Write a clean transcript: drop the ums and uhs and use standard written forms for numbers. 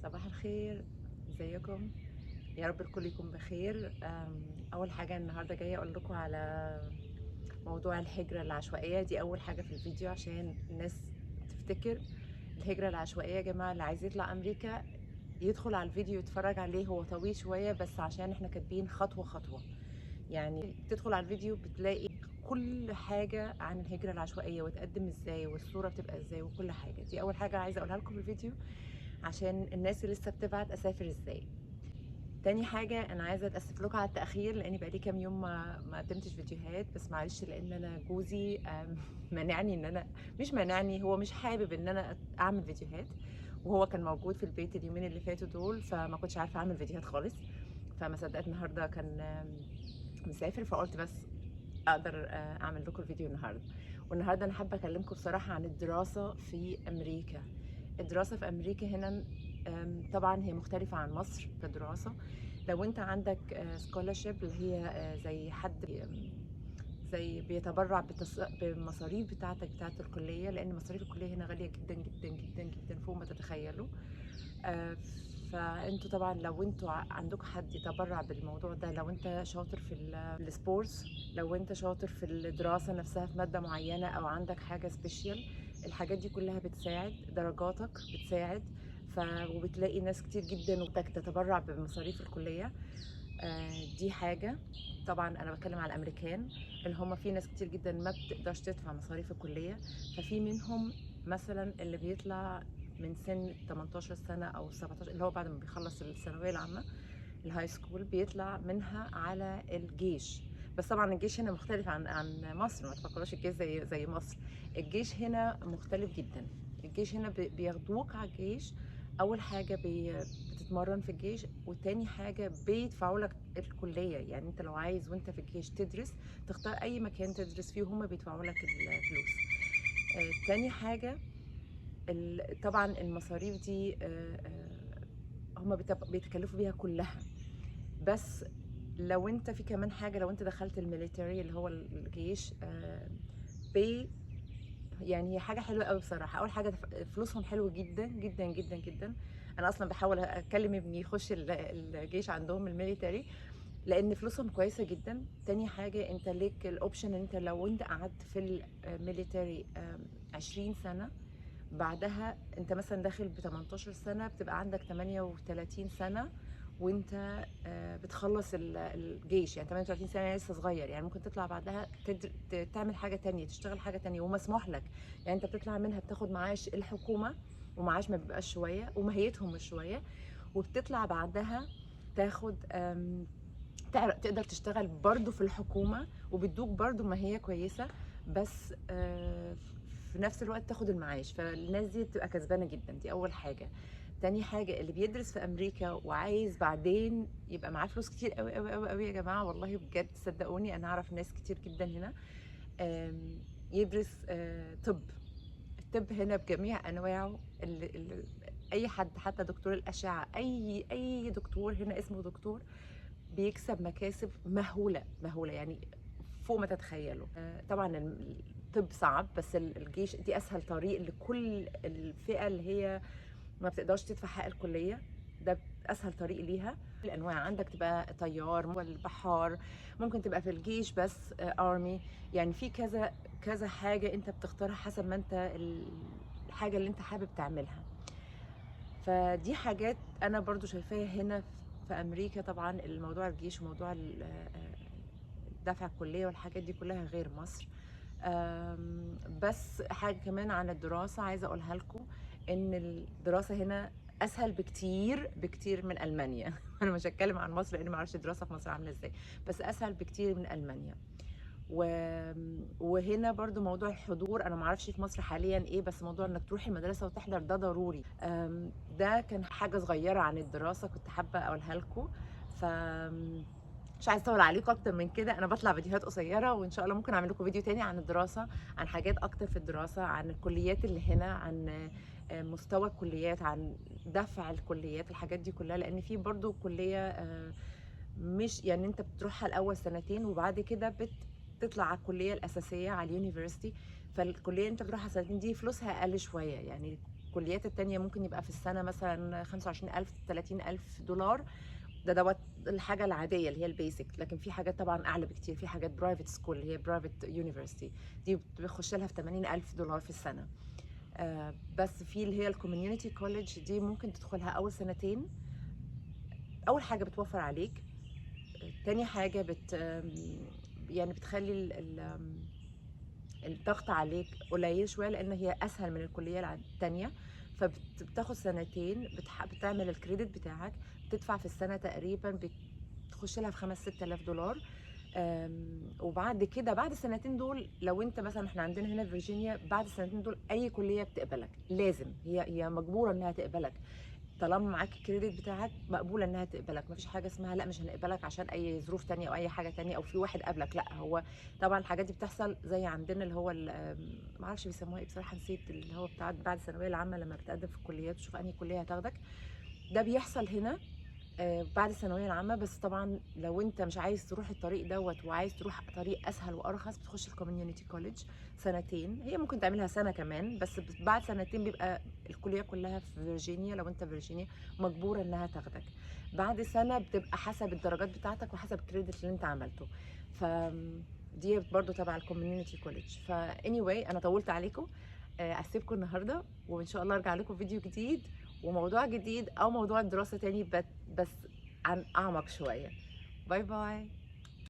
صباح الخير، ازيكم؟ يا رب الكل يكون بخير. اول حاجة النهارده جاية اقول لكم على موضوع الهجرة العشوائية. دي اول حاجة في الفيديو عشان الناس تفتكر الهجرة العشوائية. يا جماعة اللي عايز يطلع امريكا يدخل على الفيديو يتفرج عليه، هو طويل شوية بس عشان احنا كاتبين خطوة خطوة. يعني تدخل على الفيديو بتلاقي كل حاجة عن الهجرة العشوائية وتقدم ازاي والصورة بتبقى ازاي وكل حاجة. دي اول حاجة عايزه اقولها لكم في الفيديو عشان الناس اللي لسه بتبعت اسافر ازاي. تاني حاجة أنا عايزة أتأسف لكم على التأخير لأني بقالي كام يوم ما قدمتش فيديوهات، بس معلش لأن أنا جوزي مانعني إن أنا، مش مانعني، هو مش حابب إن أنا أعمل فيديوهات، وهو كان موجود في البيت اليومين اللي فاتوا دول، فما كنتش عارفة أعمل فيديوهات خالص. فما صدقت النهاردة كان مسافر، فقلت بس أقدر أعمل لكم الفيديو النهاردة. والنهاردة أنا حابة أكلمكم بصراحة عن الدراسة في أمريكا. الدراسة في أمريكا هنا طبعا هي مختلفة عن مصر كدراسة. لو انت عندك scholarship اللي هي زي حد زي بيتبرع بالمصاريف بتاعتك بتاعت الكلية، لأن مصاريف الكلية هنا غالية جدا جدا جدا جدا فوق ما تتخيلوا. فانتوا طبعا لو انتوا عندكم حد يتبرع بالموضوع ده، لو انت شاطر في ال sports، لو انت شاطر في الدراسة نفسها في مادة معينة، أو عندك حاجة special، الحاجات دي كلها بتساعد، درجاتك بتساعد. وبتلاقي ناس كتير جدا وبتك تتبرع بمصاريف الكلية. دي حاجة. طبعا أنا بتكلم على الأمريكان اللي هم في ناس كتير جدا ما بتقدرش تدفع مصاريف الكلية، ففي منهم مثلا اللي بيطلع من سن 18 سنة أو 17، اللي هو بعد ما بيخلص الثانوية العامة ال high school، بيطلع منها على الجيش. بس طبعا الجيش هنا مختلف عن مصر، ما تفكروش الجيش زي مصر. الجيش هنا مختلف جدا. الجيش هنا بياخدوك على الجيش. اول حاجة بتتمرن في الجيش، وتاني حاجة بيدفعوا لك الكلية. يعني انت لو عايز وانت في الجيش تدرس، تختار اي مكان تدرس فيه وهم بيدفعوا لك الفلوس. تاني حاجة طبعا المصاريف دي هم بيتكلفوا بيها كلها. بس لو انت في كمان حاجة، لو انت دخلت ال military اللي هو الجيش، بي يعني هي حاجة حلوة قوي بصراحة. أول حاجة فلوسهم حلوة جدا جدا جدا جدا. أنا أصلا بحاول أكلم ابني يخش الجيش عندهم ال military لأن فلوسهم كويسة جدا. تاني حاجة أنت ليك ال option إن أنت لو أنت قعدت في ال military 20 سنة، بعدها أنت مثلا داخل ب 18 سنة، بتبقى عندك 38 سنة وانت بتخلص الجيش. يعني 38 سنة لسه صغير، يعني ممكن تطلع بعدها تعمل حاجة تانية، تشتغل حاجة تانية، ومسموح لك. يعني انت بتطلع منها بتاخد معاش الحكومة، ومعاش ما بيبقاش شوية، وماهيتهم مش شوية، وبتطلع بعدها تاخد تقدر تشتغل برضو في الحكومة، وبتدوك برضو ماهية كويسة، بس في نفس الوقت تاخد المعاش. فالناس دي بتبقى كسبانة جدا. دي أول حاجة. تاني حاجة، اللي بيدرس في أمريكا وعايز بعدين يبقى معاه فلوس كتير قوي قوي قوي قوي، يا جماعة والله بجد صدقوني أنا أعرف ناس كتير جدا هنا، يدرس طب. الطب هنا بجميع أنواعه، أي حد، حتى دكتور الأشعة، أي دكتور هنا اسمه دكتور، بيكسب مكاسب مهولة مهولة، يعني فوق ما تتخيلوا. طبعا الطب صعب، بس الجيش دي أسهل طريق لكل الفئة اللي هي ما بتقدرش تدفع حق الكلية، ده أسهل طريق ليها. الأنواع عندك تبقى طيار والبحار، ممكن تبقى في الجيش بس army، يعني في كذا كذا حاجة أنت بتختارها حسب ما أنت الحاجة اللي أنت حابب تعملها. فدي حاجات أنا برضو شايفاها هنا في أمريكا. طبعا الموضوع الجيش وموضوع دفع الكلية والحاجات دي كلها غير مصر. بس حاجة كمان عن الدراسة عايزة أقولها لكم، إن الدراسة هنا أسهل بكتير بكتير من ألمانيا. أنا مش هتكلم عن مصر لأن ما أعرفش الدراسة في مصر عاملة إزاي، بس أسهل بكتير من ألمانيا. وهنا برضو موضوع الحضور، أنا ما أعرفش في مصر حاليا إيه، بس موضوع إنك تروحي المدرسة وتحضر ده ضروري. ده كان حاجة صغيرة عن الدراسة كنت حابة أقولها لكم. مش عايزة أطول عليكم أكتر من كده، أنا بطلع فيديوهات قصيرة، وإن شاء الله ممكن أعمل لكم فيديو تاني عن الدراسة، عن حاجات أكتر في الدراسة، عن الكليات اللي هنا، عن مستوى الكليات، عن دفع الكليات، الحاجات دي كلها. لأن في برضو كلية مش يعني أنت بتروحها الأول سنتين وبعد كده بتطلع على الكلية الأساسية على ال university. فالكلية أنت بتروحها سنتين دي فلوسها أقل شوية، يعني الكليات التانية ممكن يبقى في السنة مثلا 25,000 30,000 دولار، ده دوت الحاجة العادية اللي هي ال basic. لكن في حاجات طبعا أعلى بكتير، في حاجات private school اللي هي private university دي بتخش لها في 80,000 دولار في السنة. بس في اللي هي ال community college دي ممكن تدخلها أول سنتين. أول حاجة بتوفر عليك، تاني حاجة يعني بتخلي الضغط عليك قليل شوية لأن هي أسهل من الكلية التانية. فبتاخد سنتين، بتعمل ال credit بتاعك، بتدفع في السنة تقريبا بتخش لها في 5-6 آلاف دولار. وبعد كده بعد السنتين دول لو انت مثلا، احنا عندنا هنا في فيرجينيا بعد السنتين دول اي كليه بتقبلك، لازم هي مجبوره انها تقبلك طالما معاك ال credit بتاعك، مقبولة انها تقبلك. مفيش حاجة اسمها لا مش هنقبلك عشان اي ظروف تانية او اي حاجة تانية او في واحد قبلك، لا. هو طبعا الحاجات دي بتحصل زي عندنا اللي هو ما اعرفش بيسموها ايه بصراحه، نسيت، اللي هو بتاع بعد الثانوية العامة لما بتقدم في الكليات تشوف انهي كليه هتاخدك. ده بيحصل هنا بعد الثانوية العامه. بس طبعا لو انت مش عايز تروح الطريق دوت وعايز تروح طريق اسهل وارخص، بتخش ال community college سنتين، هي ممكن تعملها سنة كمان، بس بعد سنتين بيبقى الكلية كلها في فيرجينيا، لو انت فيرجينيا مجبوره انها تاخدك. بعد سنة بتبقى حسب الدرجات بتاعتك وحسب ال credit اللي انت عملته. ف دي برضو تبع ال community college. ف anyway انا طولت عليكم، اسيبكم النهارده وان شاء الله ارجع لكم فيديو جديد وموضوع جديد او موضوع الدراسة تاني بس عن اعمق شوية. bye bye.